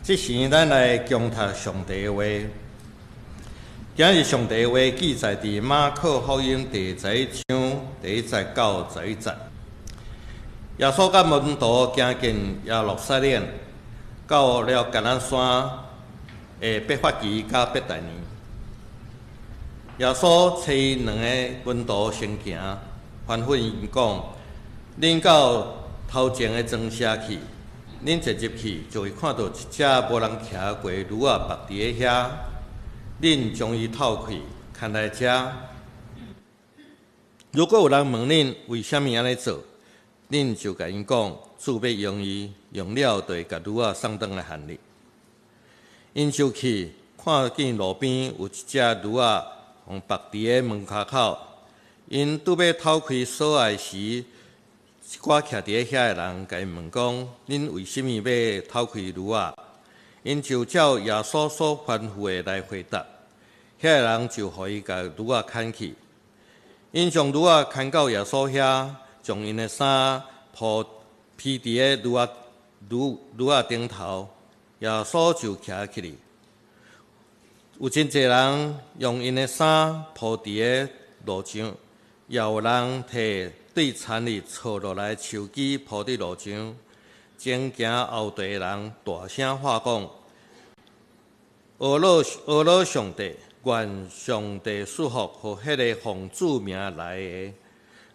這時咱來恭讀上帝話。今日上帝話記載佇馬可福音第11章第1節到11節。耶穌佮門徒行近耶路撒冷，到了橄欖山的伯法其佮伯大尼。耶穌差兩个門徒先行，吩咐𪜶講：恁到頭前的莊舍去，恁一入去就會看著一隻無人騎過驢仔縛佇咧遐，恁將伊透開，牽來遮。如果有人問恁為啥物按呢做，恁就共𪜶講，主欲用伊，用了就會共驢仔送轉來還你。𪜶就去，看見路邊有一隻驢仔，予縛佇咧門跤口。𪜶拄欲透開索來時，一寡徛佇咧遐的人共𪜶問講：恁為啥物欲透開驢仔？𪜶就照耶穌所吩咐的來回答。遐个人就予伊共驢仔牽去。𪜶將驢仔牽到耶穌遐，將𪜶的衫鋪披佇咧驢仔頂頭，耶穌就騎起去。有真濟人用𪜶的衫鋪佇咧路上，也有人提對田裡鋤落來樹枝鋪佇路上。前行後綴的人大聲喊講：阿樂阿樂上帝，願上帝賜福予彼个奉主名來的，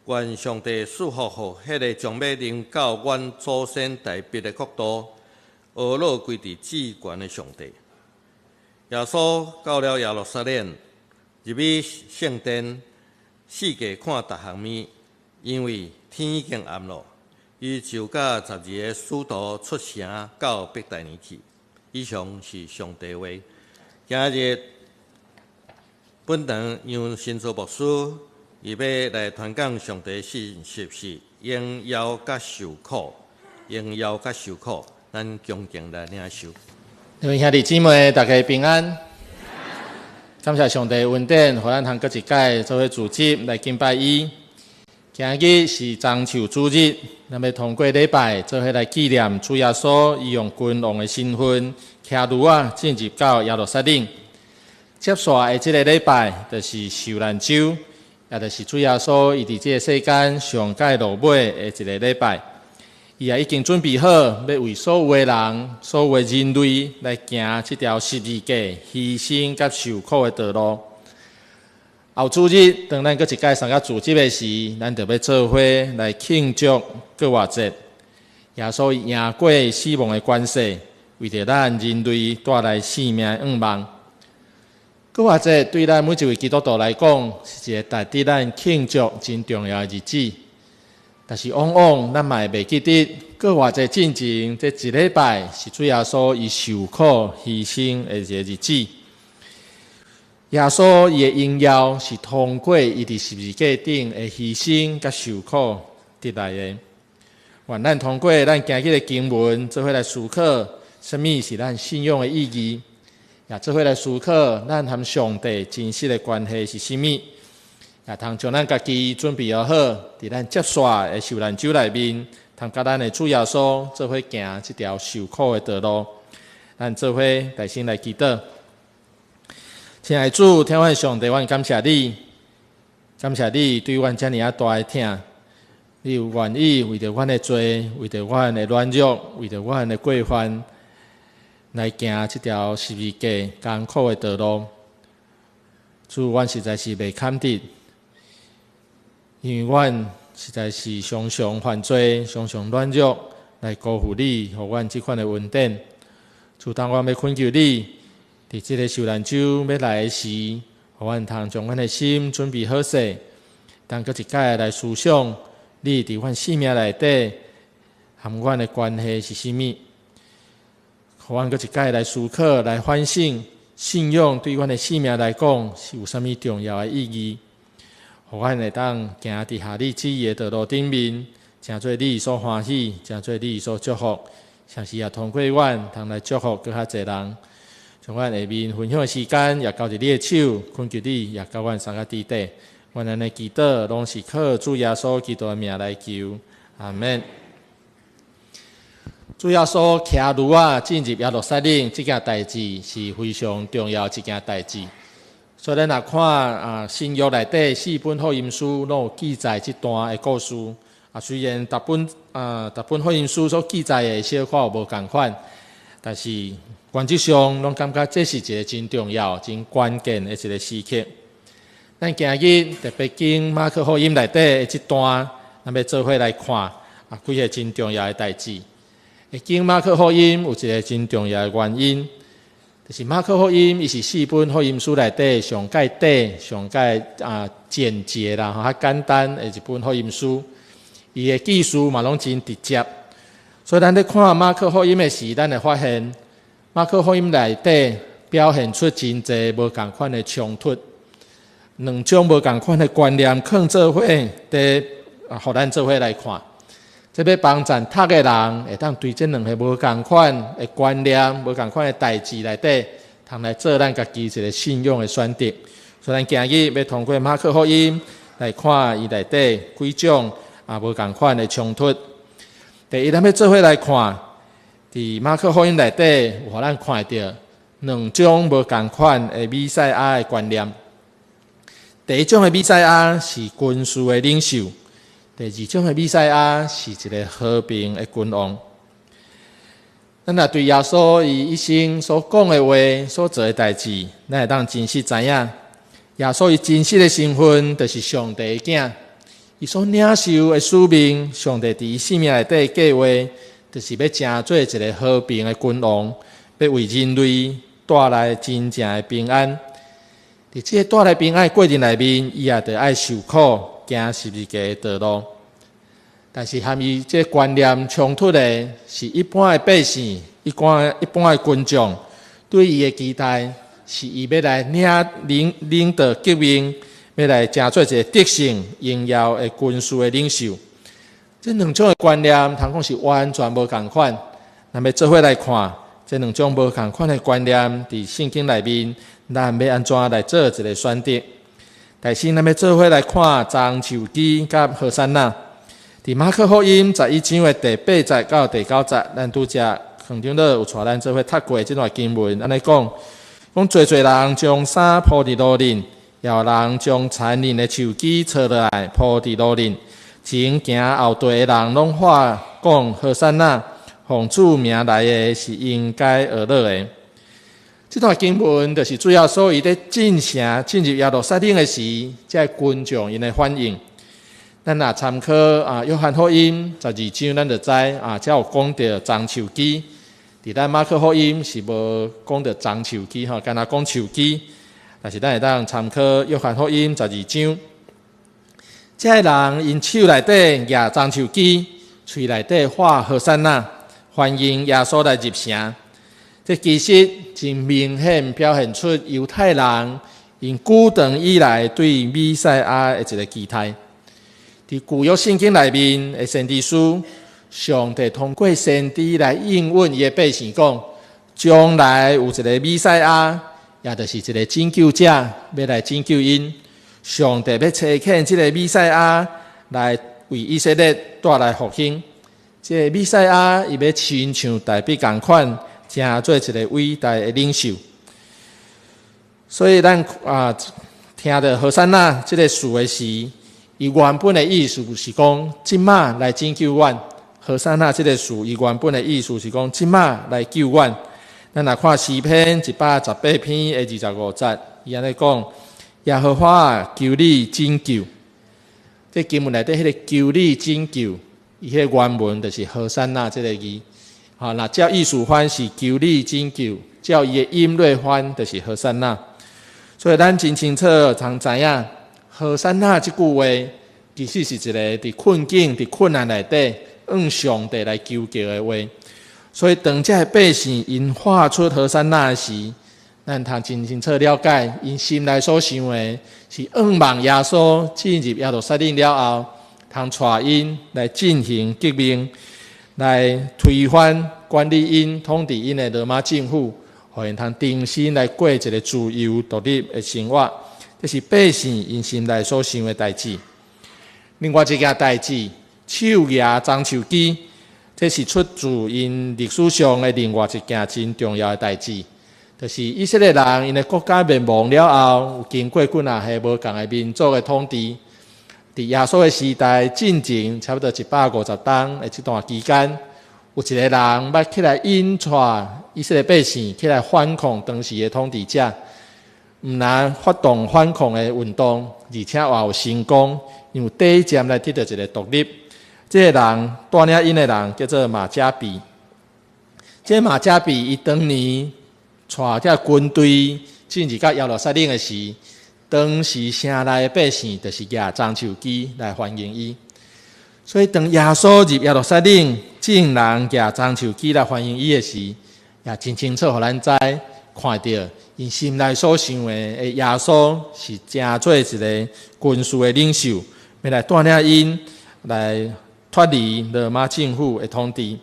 願上帝賜福予彼个將欲臨到阮祖先大衛的國度，阿樂歸佇至懸的上帝。耶穌到了耶路撒冷，入去聖殿，四界看逐項物，因為天已經暗咯，伊就佮12个使徒出城到伯大尼去。以上是上帝話。今日本堂楊新祖牧師，伊欲來傳講上帝信息是榮耀佮受苦，榮耀佮受苦，咱恭敬來領受。各位兄弟姊妹，大家平安。感謝上帝恩典，予咱通閣一擺做伙聚集來敬拜伊。今日是棕樹主日，咱欲通過禮拜做伙來紀念主耶穌，伊用君王的身份，騎驢仔進入到耶路撒冷。接紲的這个禮拜，就是受難週，也就是主耶穌伊佇這个世間上蓋落尾的一个禮拜。伊也已經準備好，欲為所有的人、所有的人類來行這條十字架犧牲佮受苦的道路。後主日，當咱閣一擺參加聚集的時，咱就欲做伙來慶祝復活節。耶穌伊贏過死亡的權勢，為著咱人類帶來生命的向望。復活節對咱每一位基督徒來講，是一个值得咱慶祝真重要的日子。但是往往咱嘛會袂記得，復活節進前這一禮拜是主耶穌伊受苦犧牲的一个日子。耶穌伊的榮耀是通過伊佇十字架頂的犧牲佮受苦得來的。願咱通過咱今日的經文，做伙來思考，啥物是咱信仰的意義，也做伙來思考咱和上帝真實的關係是啥物。也通將咱家己準備好，佇咱接紲的受難週內面，通佮咱的主耶穌做伙行這條受苦的道路。咱做伙大聲來祈禱。親愛的主，天父上帝，阮感謝你，感謝你對阮遮爾仔大的疼。你有願意為著阮的罪，為著阮的軟弱，為著阮的過犯，來行這條十字架艱苦的道路。主，阮實在是袂堪得，因為阮實在是常常犯罪，常常軟弱，來辜負你，予阮這款的恩典。主，當阮欲懇求你，佇這个受難週欲來的時，予阮通將阮的心準備好勢，當閣一擺來思想你佇阮生命內底和阮的關係是啥物，予阮閣一擺來思考、來反省，信仰對阮的生命來講是有啥物重要的意義，予阮會當行佇合你旨意的道路頂面，成做你所歡喜，成做你所祝福，同時也通過阮通來祝福閣較濟人。將阮下面分享的時間也交佇你的手，懇求你也佮阮相佮佇底。阮按呢祈禱，攏是靠主耶穌基督的名來求，阿門。主耶穌騎驢仔進入耶路撒冷，這件代誌是非常重要一件代誌。所以咱若看啊新約內底四本福音書，攏有記載這段的故事。啊，雖然逐本啊逐本福音書所記載的小可有無仝款，但是原則上攏感覺這是一個真重要、真關鍵的一個時刻。咱今日特別經馬可福音內底的這段，咱欲做伙來看啊幾個真重要的代誌。經馬可福音有一個真重要的原因，就是馬可福音伊是四本福音書內底上蓋短、上蓋啊簡潔啦，吼較簡單的一本福音書。伊的記事嘛攏真直接，所以咱咧看馬可福音的時，咱會發現馬可福音內底表現出真濟無仝款的衝突，兩種無仝款的觀念，囥做伙佇啊，予咱做伙來看。這欲幫贊讀的人，會當對這兩个無仝款的觀念、無仝款的代誌內底，通來做咱家己一個信仰的選擇。所以，咱今日欲通過馬可福音來看伊內底幾種啊無仝款的衝突。第一，咱欲做伙來看，佇馬可福音內底，有予咱看著兩種無仝款的彌賽亞的觀念。第一種的彌賽亞是軍事的領袖。第二種的彌賽亞是一個和平的君王。咱若對耶穌伊一生所講的話、所做的代誌，咱會當真實知影，耶穌伊真實的身份就是上帝的囝。伊所領受的使命，上帝佇伊生命內底計劃，就是欲成做一個和平的君王，欲為人類帶來真正的平安。佇這个帶來平安的過程內面，伊也著愛受苦，行十字架的道路。但是和伊這觀念衝突的是一般的百姓、一般的群眾對伊的期待，是伊欲來領導革命，欲來成做一個得勝榮耀的軍事的領袖。這兩種的觀念，通講是完全無仝款。咱欲做伙來看，這兩種無仝款的觀念，佇聖經內面，咱欲按怎來做一個選擇？但是，咱欲做伙來看樟樹枝佮和散那。佇馬可福音11章的第八節到第九節，咱拄才黃長老有帶咱做伙讀過這段經文，按呢講，講濟濟人將衫鋪佇路頂，也有人將殘零的樹枝搓落來鋪佇路頂。前行後綴的人攏喊講和散那，奉主名來的是應該呵咾的。這段經文就是主耶穌伊咧進城進入耶路撒冷的時，這群眾𪜶的反應。咱若參考啊，約翰福音十二章，咱就知啊，遮有講著樟樹枝。佇咱馬可福音是無講著樟樹枝吼，干焦講樹枝。但是咱會當參考約翰福音十二章，這个人𪜶手內底舉樟樹枝，喙內底喊和散那，歡迎耶穌來入城。這其實真明顯表現出猶太人𪜶古長以來對彌賽亞的一個期待。佇舊約聖經內面的先知書，上帝通過先知來應允伊的百姓講，將來有一個彌賽亞，也就是一個拯救者，欲來拯救𪜶。上帝欲差遣這個彌賽亞來為以色列帶來復興。這个彌賽亞伊欲親像大衛仝款，成做一个偉大的領袖。所以咱啊聽著和散那這个詞的時，伊原本的意思是講，這馬來拯救阮。和散那這个詞，伊原本的意思是講，這馬來救阮。咱若看詩篇118篇的25節，伊按呢講：耶和華求你拯救。這經文內底彼个求你拯救，伊彼个原文就是和散那這个字。吼，若照意思翻是求你拯救，照伊的音來翻就是和散那。所以咱真清楚通知影，和散那這句話，其實是一個佇困境、佇困難內底，向上帝來求救的話。所以當這个百姓𪜶喊出和散那時，咱通真清楚了解，𪜶心內所想的是向望耶穌進入耶路撒冷了後，通帶𪜶來進行革命，來推翻管理𪜶、統治𪜶的羅馬政府，予𪜶通重新來過一个自由獨立的生活。這是百姓𪜶心內所想的代誌。另外一件代誌，手舉樟樹枝，這是出自𪜶歷史上的另外一件真重要的代誌，就是以色列人𪜶的國家滅亡了後，有經過幾若個無仝的民族的統治。佇耶穌的時代進前，差不多150冬的這段期間，有一個人欲起來引帶以色列百姓起來反抗當時的統治者，毋但發動反抗的運動，而且也有成功，用短暫來得到一個獨立。這个人帶領𪜶的人叫做馬加比。這個馬加比伊當年帶這軍隊進入到耶路撒冷的時，當時城內的百姓就是舉樟樹枝來歡迎伊。所以當耶穌入耶路撒冷，眾人舉樟樹枝來歡迎伊的時，也真清楚予咱知，看著𪜶心內所想的，耶穌是成做一个軍事的領袖，欲來帶領𪜶來脫離羅馬政府的統治。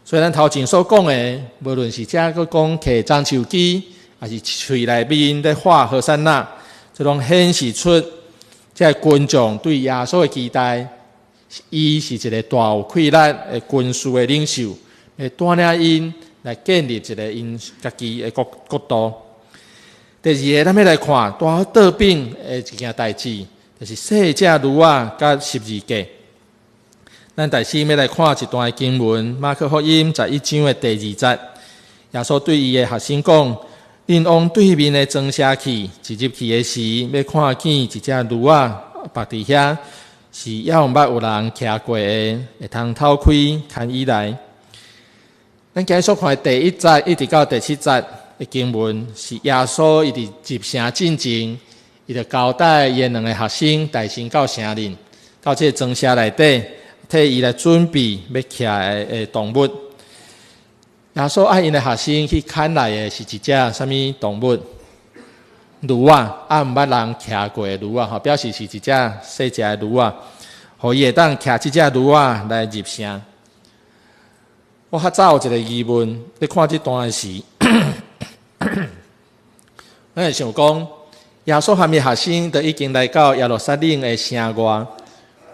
所以咱頭前所講的，無論是這閣講騎樟樹枝，抑是喙內面咧喊和散那，這攏顯示出這个群眾對耶穌的期待，伊是一个大有氣力的軍事的領袖，會帶領𪜶來建立一个𪜶家己的國國度。第二个，咱欲來看拄好倒反的一件代誌，就是細隻驢仔佮十字架。咱大師欲來看一段經文，馬可福音11章的第二節，耶穌對伊的學生講：恁往對面的莊舍去，一入去的時，欲看見一隻驢仔縛佇遐，是猶毋捌有人騎過的，會通透開牽伊來。咱今日所看的第一節一直到第七節的經文，是耶穌伊佇入城進前，伊就交代伊的兩个學生帶先到城裡，到這个莊舍內底，替伊來準備欲騎的動物。耶穌愛𪜶的學生去牽來的是一隻啥物動物？驢仔，啊，毋捌人騎過的驢仔，吼，表示是一隻細隻的驢仔，予伊會當騎這隻驢仔來入城。我較早有一个疑問，咧看這段的時，我會想講，耶穌和伊學生都已經來到耶路撒冷的城外，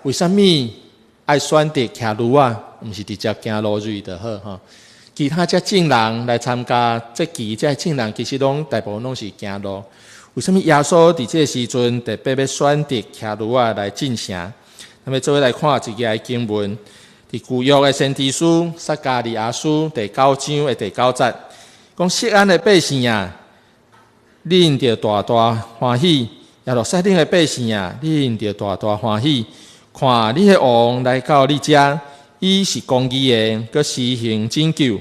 為啥物愛選擇騎驢仔，毋是直接行路入就好吼？其他遮眾人來參加節期，這眾人其實攏大部分攏是行路。為啥物耶穌佇這个時陣特別欲選擇騎驢仔來進城？咱欲做伙來看一節經文，佇舊約的先知書撒迦利亞書第九章的第九節，講錫安的百姓啊，恁著大大歡喜；耶路撒冷的百姓啊，恁著大大歡喜。看你的王來到你遮，伊是公義的，閣施行拯救，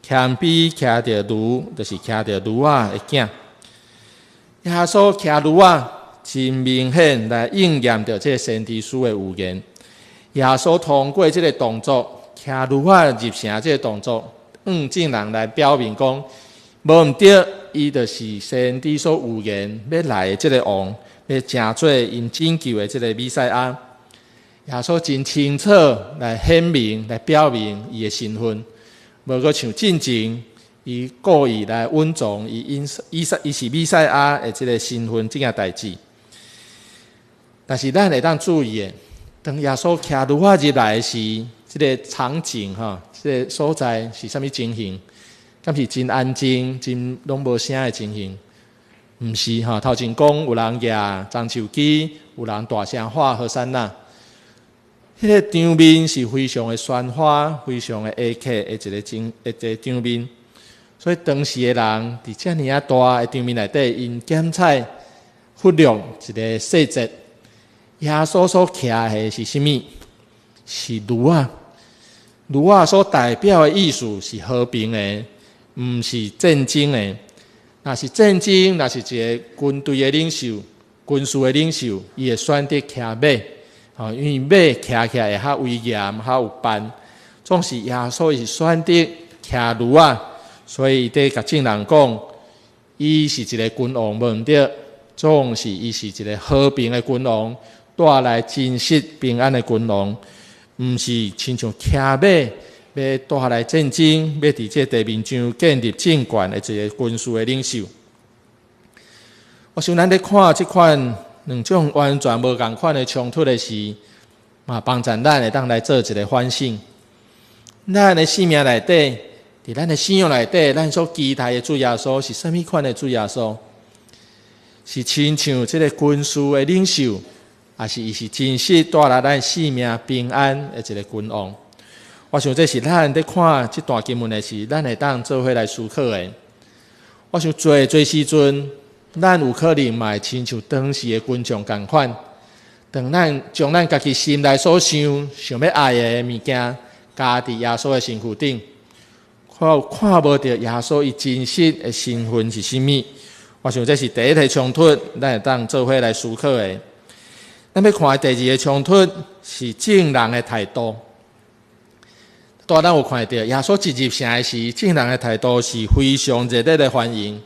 謙卑騎著驢，就是騎著驢仔的囝。耶穌騎驢仔，真明顯來應驗著這个先知書的預言。耶穌通過這个動作，騎驢仔入城這个動作，向眾人來表明講，無毋對，伊就是先知所預言欲來的這个王，欲成做𪜶拯救的這个彌賽亞。耶穌真清楚來顯明、來表明伊的身份，無閣像進前，伊故意來隱藏伊因伊伊是彌賽亞的這个身份這件代誌。但是咱會當注意的，當耶穌騎驢仔入來的時，這个場景吼，這个所在是啥物情形？敢是真安靜、真攏無聲的情形？毋是吼，頭前講有人舉樟樹枝，有人大聲喊和散那。彼个場面是非常的喧譁、非常的下客的一个情一个場面。所以當時的人佇遮爾仔大的場面內底，𪜶檢採忽略一个細節。耶穌所騎的是啥物？是驢仔。驢仔所代表的意思是和平的，毋是戰爭的。若是戰爭，若是一个軍隊的領袖、軍事的領袖，伊會選擇騎馬。吼，因為馬騎起來會較威嚴、較有範。總是耶穌是選擇騎驢仔，所以伊佇共眾人講，伊是一个君王，無毋對。總是伊是一个和平的君王，帶來真實平安的君王，毋是親像騎馬欲帶來戰爭，欲佇這地面上建立政權的一个軍事的領袖。我想咱咧看這款兩種完全無仝款的衝突的時，嘛幫助咱會當來做一个反省。咱的生命內底，佇咱的信仰內底，咱所期待的主耶穌是啥物款的主耶穌？是親像這个軍事的領袖，抑是伊是真實帶來咱生命平安的一个君王？我想這是咱佇看這段經文的時，咱會當做伙來思考的。我想濟濟時陣，咱有可能嘛會親像當時的群眾仝款，當咱將咱家己心內所想、想欲愛的物件，加佇耶穌的身軀頂，看看無著耶穌伊真實的身份是啥物。我想這是第一个衝突，咱會當做伙來思考的。咱欲看的第二个衝突是眾人的態度。拄仔咱有看著耶穌一入城的時，眾人的態度是非常熱烈的歡迎。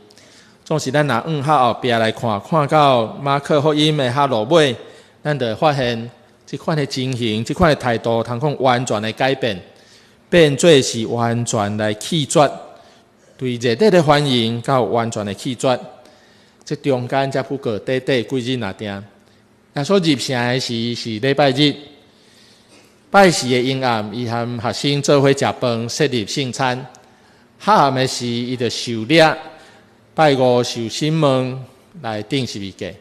總是咱若往較後壁來看，看到馬可福音的較落尾，咱就會發現這款的情形，這款的態度，通講完全的改變，變做是完全來棄絕，對熱烈的歡迎到完全的棄絕。這中間才不過短短幾日爾定。耶穌入城的時是禮拜日，拜四的昏暗，伊和學生做伙食飯，設立聖餐。黑暗的時，伊就受掠，拜五受審問來釘十字架。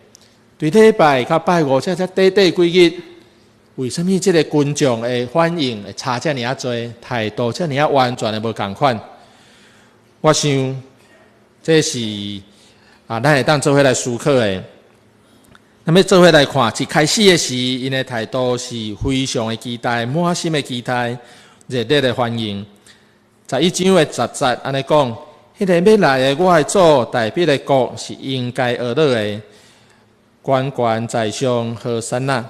對禮拜佮拜五這才短短幾日，為啥物這个群眾的反應會差遮爾仔濟，態度遮爾仔完全的無仝款？我想這是啊，咱會當做伙來思考的。咱欲做伙來看，一開始的時，𪜶的態度是非常的期待，滿心的期待，熱烈的歡迎。11章的10節按呢講，彼个欲來的我的祖大衛的國是應該呵咾的，懸懸在上和散那。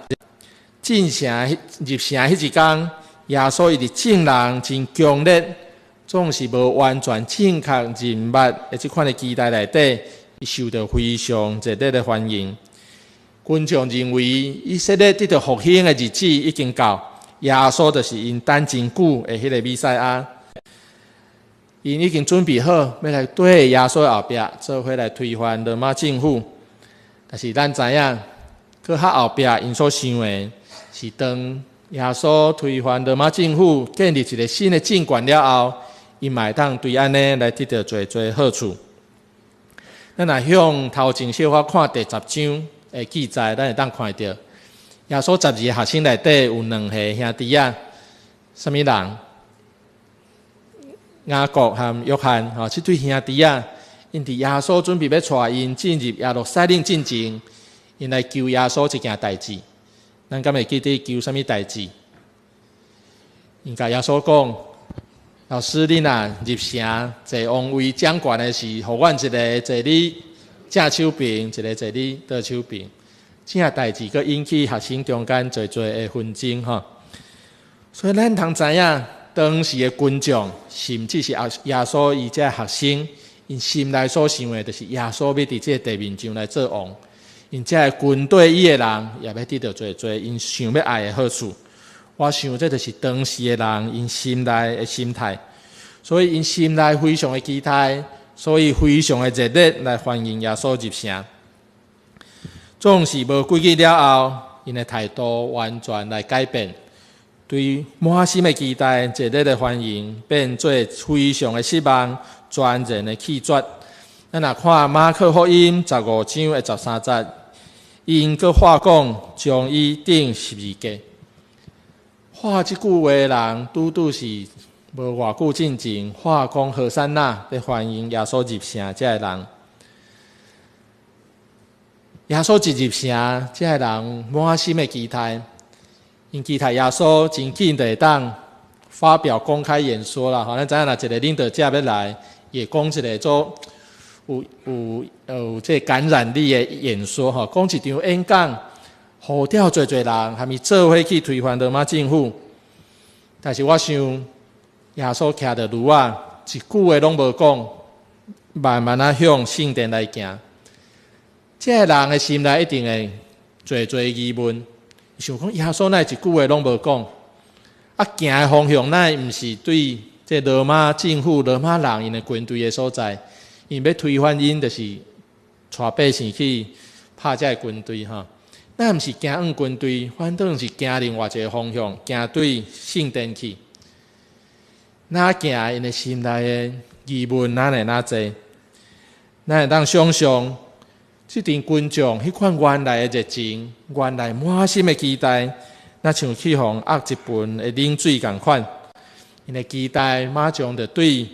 進城入城彼一工，耶穌伊佇眾人真強烈，總是無完全正確認捌的這款的期待內底，伊受著非常熱烈的歡迎。群眾認為以色列得著復興的日子已經到，耶穌就是𪜶等真久的彼个彌賽亞，𪜶已經準備好欲來綴耶穌後壁，做伙來推翻羅馬政府。但是咱知影，閣較後壁𪜶所想的是，當耶穌推翻羅馬政府，建立一个新的政權了後，𪜶嘛會當對按呢來得著濟濟好處。咱若向頭前小可看第十章的記載，咱會當看著耶穌12個學生內底有兩个兄弟仔，啥物人？雅各和約翰，吼，這對兄弟仔，𪜶佇耶穌準備欲帶𪜶進入耶路撒冷進前，𪜶來求耶穌一件代誌。咱敢會記得求啥物代誌？𪜶共耶穌講：老師，你若入城坐王位掌權的時，予阮一个坐你正手爿，一个坐你倒手爿。這件代誌閣引起學生中間濟濟的紛爭，吼。所以咱通知影，當時的群眾，甚至是耶耶穌伊這學生，𪜶心內所想的，就是耶穌欲佇這个地面上來做王，𪜶這个軍隊伊的人也欲得著濟濟𪜶想欲愛的好處。我想這就是當時的人𪜶心內的心態，所以𪜶心內非常的期待，所以非常的熱烈來歡迎耶穌入城。總是無幾日了後，𪜶的態度完全來改變，對滿心的期待、熱烈的歡迎，變做非常的失望、全然的棄絕。咱若看馬可福音15章的13節，𪜶閣話講將伊釘十字架。話這句話的人，拄拄是無偌久進前，話講和散那，欲歡迎耶穌入城這个人。耶穌一入城，這个人滿心的期待，𪜶期待耶穌真緊就會當發表公開演說啦。吼，咱知影若一个領導者欲來，會講一个做有有有這个感染力的演說，吼，講一場演講，號召濟濟人，含伊做伙去推翻羅馬政府。但是我想，耶穌騎著驢仔，一句話攏無講，慢慢仔向聖殿來行。這个人的心內一定會濟濟疑問，想講耶穌哪會一句話攏無講？啊，行的方向哪會毋是對這羅馬政府、羅馬人𪜶的軍隊的所在？𪜶欲推翻𪜶，就是帶百姓去拍這个軍隊吼。哪毋是行往軍隊，反倒是行另外一个方向，行對聖殿去。哪行𪜶的心內的疑問，哪會若濟？咱會當想像，這陣群眾彼款原來的熱情，原來滿心的期待，若像去予壓一盆的冷水仝款，𪜶的期待馬上就對，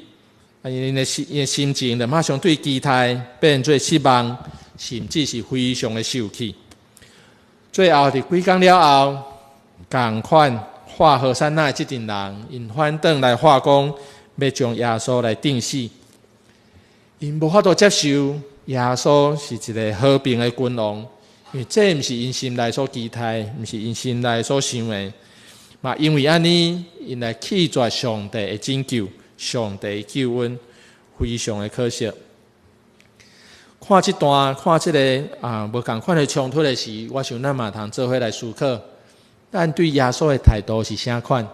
啊，𪜶的心情就馬上對期待變做失望，甚至是非常的受氣。最後佇幾工了後，仝款喊和散那的這陣人，𪜶反轉來喊講，欲將耶穌來釘死。𪜶無法度接受耶穌是一个和平的君王，因為這毋是𪜶心內所期待，毋是𪜶心內所想的。嘛，因為按呢，𪜶來棄絕上帝的拯救，上帝的救恩，非常的可惜。看這段，看這个啊，無仝款的衝突的時，我想咱嘛通做伙來思考，咱對耶穌的態度是啥款？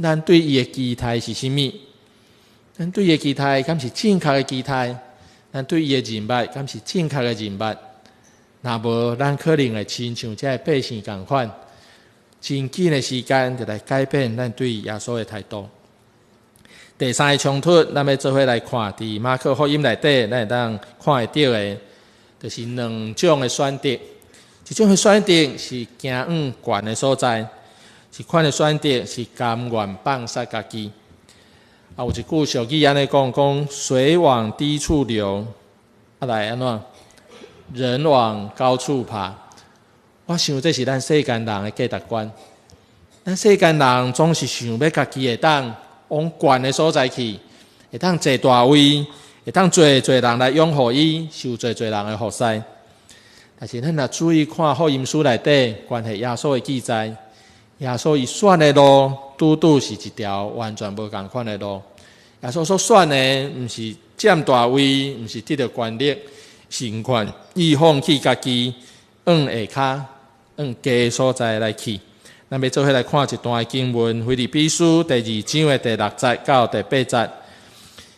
咱對伊的期待是啥物？咱對伊的期待，敢是正確的期待？咱對伊的認捌，敢是正確的認捌？若無，咱可能會親像這个百姓仝款，真緊的時間就來改變咱對耶穌的態度。第三个衝突，咱欲做伙來看，佇馬可福音內底，咱會當看會著的，就是兩種的選擇。一種的選擇是行往懸的所在，一款的選擇是甘願放殺家己。啊，有一句俗語按呢講，講水往低處流，啊來按怎？人往高處爬。我想這是咱世間人的價值觀。咱世間人總是想欲家己會當往懸的所在去，會當坐大位，會當濟濟人來擁護伊，受濟濟人的服侍。但是咱若注意看福音書內底關係耶穌的記載，耶穌伊選的路，拄拄是一條完全無仝款的路。耶穌所選的，毋是佔大位，毋是得著權力，是願意放棄家己，往下跤，往低所在來去。咱欲做伙來看一段經文，腓立比書第二章的第六節到第八節。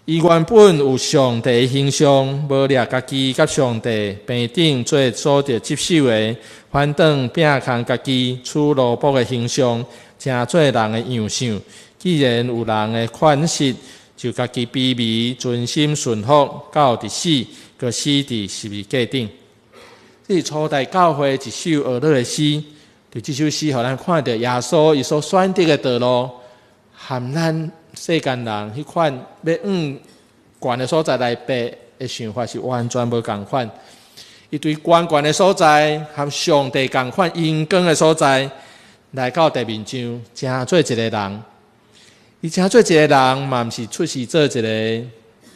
伊原本有上帝形象，無掠家己佮上帝平等做所著執守的，反轉摒空家己，取奴僕的形象，成做人的樣相。既然有人的款式，就家己卑微，存心順服，到佇死，閣死佇十字架頂。這是初代教會一首哀樂的詩，佇這首詩，予咱看著耶穌伊所選擇的道路，和咱世間人彼款欲往懸的所在來爬的想法是完全無仝款。伊對懸懸的所在，和上帝仝款榮光的所在，來到地面上，成做一个人。伊成做一个人，嘛毋是出世做一个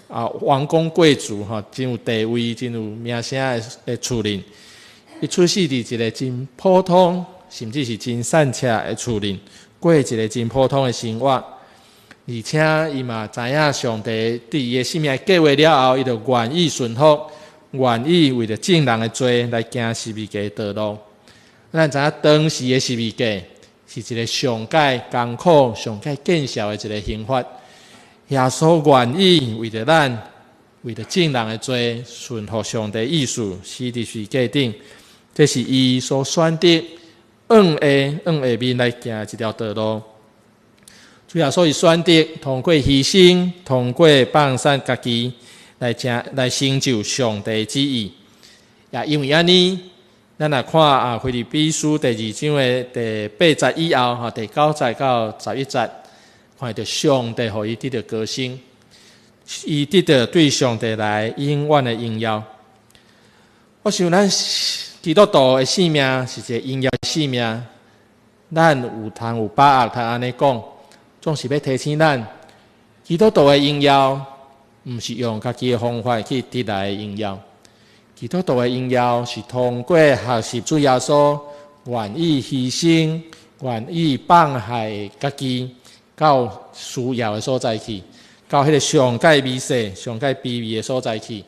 啊王公貴族吼，真有地位、真有名聲的厝裡。伊出世佇一个真普通，甚至是真散赤的厝裡，過一个真普通的生活。而且伊嘛知影上帝對伊的生命計劃了後，伊就願意順服，願意為著眾人的罪來行十字架的道路。咱知影當時的十字架是一个上蓋艱苦、上蓋見效的一个刑罰。耶穌願意為著咱，為著眾人的罪，順服上帝意思，死佇十字架頂。這是伊所選擇往下往下面來行的一條道路。主耶穌伊選擇通過犧牲，通過放殺家己來成來成就上帝旨意。也因為按呢，咱來看啊，腓立比書第二章的第八節以後，吼，第九節到十一節，看著上帝予伊得著高升，伊得著對上帝來永遠的榮耀。我想咱基督徒的生命是一个榮耀的生命，咱有通有把握通按呢講，總是欲提醒咱，基督徒的榮耀，毋是用家己的方法去得來的榮耀。基督徒的榮耀是通過學習主耶穌願意犧牲、願意放下家己，到需要的所在去，到彼个上蓋微細、上蓋卑微的所在去。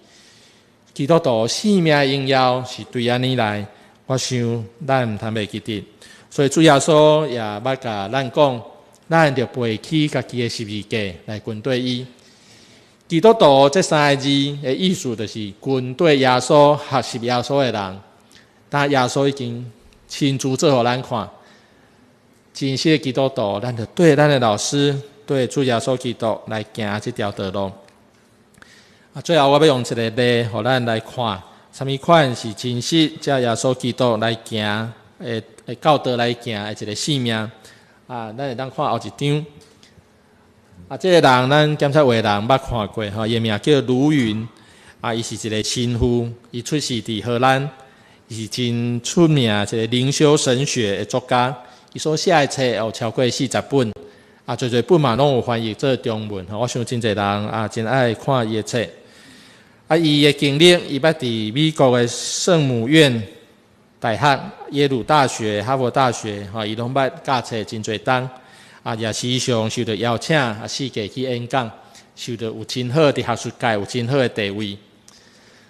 基督徒生命榮耀是對按呢來，我想咱毋通袂記得。所以主耶穌也捌共咱講，咱著背起家己的十字架來跟綴伊。基督徒這三个字的意思，就是跟綴耶穌、學習耶穌的人。但耶穌已經親自做予咱看，真實的基督徒，咱著綴咱的老師，綴主耶穌基督來行這條道路。啊，最後我欲用一个例，予咱來看，啥物款是真實，照耶穌基督來行的教導來行的一个生命。啊，咱會當看後一張。啊，這个人咱檢察會人捌看過吼，伊的名叫盧雲。啊，伊是一个神父，伊出世佇荷蘭，伊是真出名一个靈修神學的作家。伊所寫的冊有超過40本，啊，濟濟本嘛攏有翻譯做中文。吼，我想真濟人啊，真愛看伊的冊。啊，伊的經歷，伊捌佇美國的聖母院大學、耶魯大學、哈佛大學，吼，伊攏捌教冊真濟冬。啊，也時常受著邀請，啊，四界去演講，受著有真好佇學術界有真好的地位。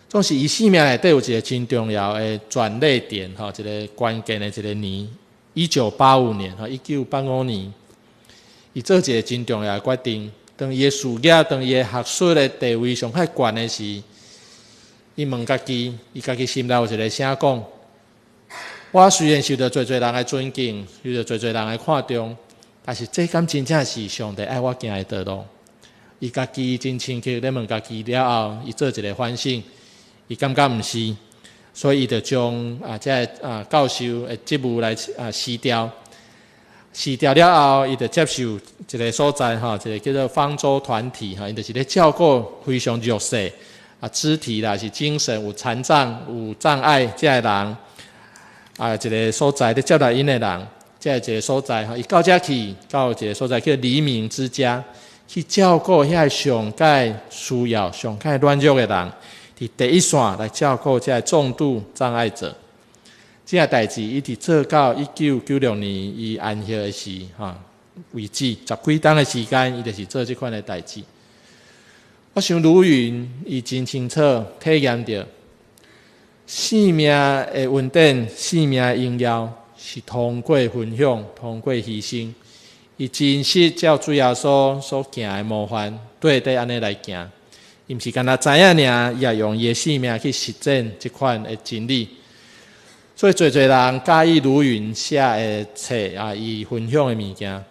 總是伊生命內底有一个真重要的轉捩點，吼，一个關鍵的一个年，1985年，吼，1985年，伊做一个真重要的決定。當伊的事業，當伊的學術的地位上較懸的時，伊問家己，伊家己心內有一个聲講：我雖然受著濟濟人的尊敬，受著濟濟人的看重，但是這敢真正是上帝愛我行的道路？伊家己真深刻咧問家己了後，伊做一个反省，伊感覺毋是，所以伊就將啊這个啊教授的職務來啊辭掉。辭掉了後，伊就接受一个所在吼，一个叫做方舟團體吼，伊就是咧照顧非常弱勢啊，肢體啦是精神有殘障、有障礙這个人啊，一个所在咧接待𪜶的人，這个一个所在吼，伊到遮去到一个所在叫黎明之家，去照顧遐个上蓋需要、上蓋軟弱的人，佇第一線來照顧這个重度障礙者。這個代誌一直做到1996年，伊安息的時，吼為止，十幾冬的時間，伊就是做這款的代誌。我想盧雲伊真清楚體驗著生命的恩典、生命的榮耀是通過分享、通過犧牲。伊真實照主耶穌所行的模範，綴底按呢來行。伊毋是干焦知影爾，伊也用伊的生命去實踐這款的真理。所以，濟濟人佮意盧雲寫的冊啊，伊分享的物件，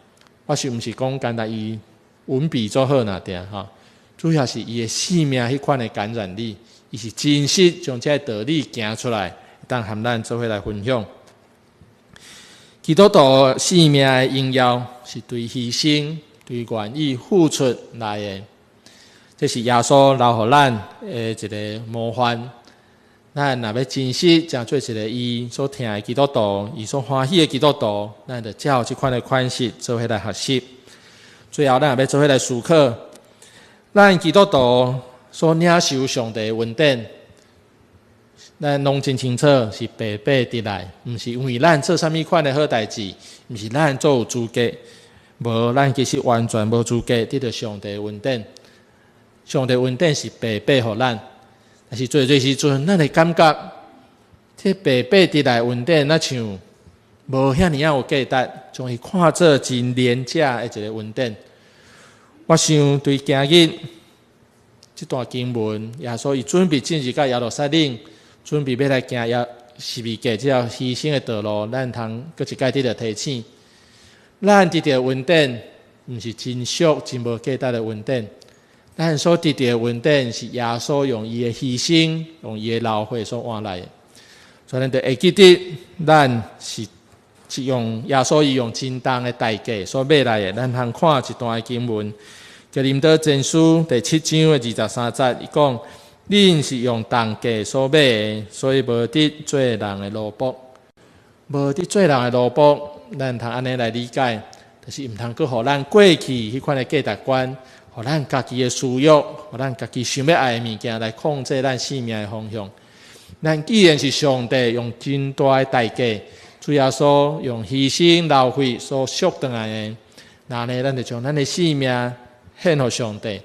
我是毋是講干焦伊文筆做好爾定吼？主要是伊的生命彼款的感染力，伊是真實將這个道理行出來，當和咱做伙來分享。基督徒生命的榮耀是對犧牲、對願意付出來的，這是耶穌留予咱的一个模範。咱若欲真實成做一个伊所疼的基督徒，伊所歡喜的基督徒，咱就照這款的款式做伙來學習。最後，咱也欲做伙來思考，咱基督徒所領受上帝的恩典，咱攏真清楚是白白得來，毋是因為咱做啥物款的好代誌，毋是咱做有資格，無，咱其實完全無資格得著上帝的恩典。上帝恩典是白白予咱。但是濟濟時陣，咱會感覺這白白得來恩典，若像無遐爾仔有價值，將伊看做真廉價的一个恩典。我想對今日這段經文，耶穌伊準備進入到耶路撒冷，準備欲來行耶十字架這條犧牲的道路，咱通閣一擺得著提醒，咱得著恩典，毋是真俗、真無價值的恩典。咱所得著的恩典是耶穌用伊的犧牲、用伊的流血所換來的。所以咱就會記得，咱是用耶穌伊用真重的代價所買來的。咱通看一段的經文，哥林多前書第七章的23節，伊講：恁是用重價所買的，所以無得做人的奴僕。無得做人的奴僕，咱通按呢來理解，就是毋通閣予咱過去彼款的價值觀，予咱家己的私欲，予咱家己想欲愛的物件來控制咱生命的方向。咱既然是上帝用真大的代價，主耶穌用犧牲流血所贖轉來的，那呢，咱就將咱的生命獻予上帝，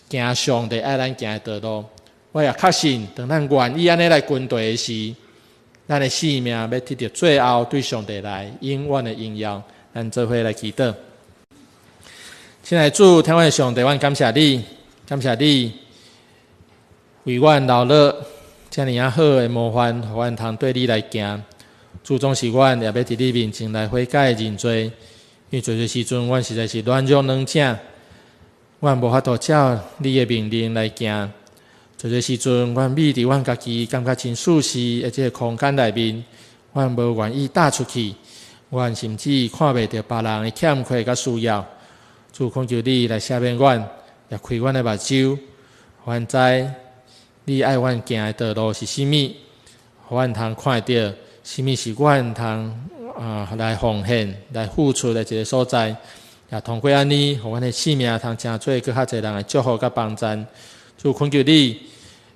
行上帝愛咱行的道路。我也確信，當咱願意按呢來跟隨的時，咱的生命欲得著最後對上帝來永遠的榮耀。咱做伙來祈禱。親愛的主，天父上帝，阮感謝你，感謝你為阮留落遮爾仔好的模範，予阮通綴你來行。主總是阮也欲佇你面前來悔改認罪，因為濟濟時陣，阮實在是軟弱軟正，阮無法度照你的命令來行。濟濟時陣，阮覕佇阮家己感覺真舒適的這個空間內面，阮無願意踏出去，阮甚至看袂著別人的欠缺佮需要。主，懇求你來赦免阮，也開阮的目睭，予阮知你愛阮行的道路是啥物，予阮通看著啥物是阮通來奉獻、來付出的一个所在。也通過按呢，予阮的生命通成做閣較濟人的祝福佮幫贊。主，懇求你，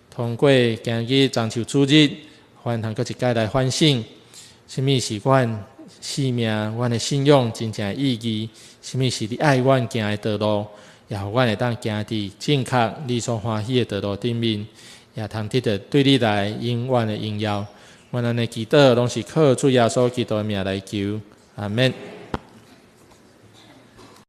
通過今日中秋主日，予阮通閣一擺來反省，啥物是阮生命、阮的信仰真正的意義，啥物是你愛阮行的道路，也予阮會當行佇正確你所歡喜的道路頂面，也通得著對你來永遠的榮耀。阮按呢祈禱，攏是靠主耶穌基督的名來求，阿們。